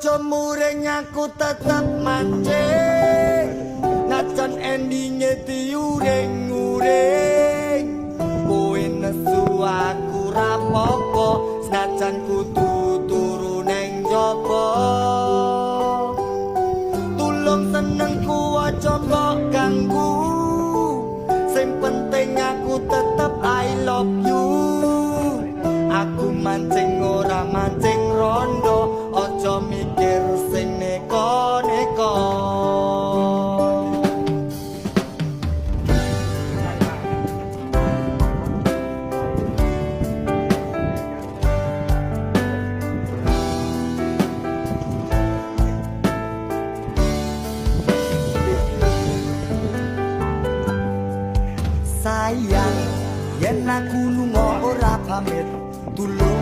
Bojomu ring aku tetep mancing. Najan endinge diuring-uring. Kowe nesu aku rapopo, senajan kudu turu neng jaba. Tulung senengku aja mbok ganggu. Sing penting aku tetep I love you. Aku mancing ora mancing rondo, aja mikir sing neko-neko. Sayang, yen aku lunga ora pamit, tulung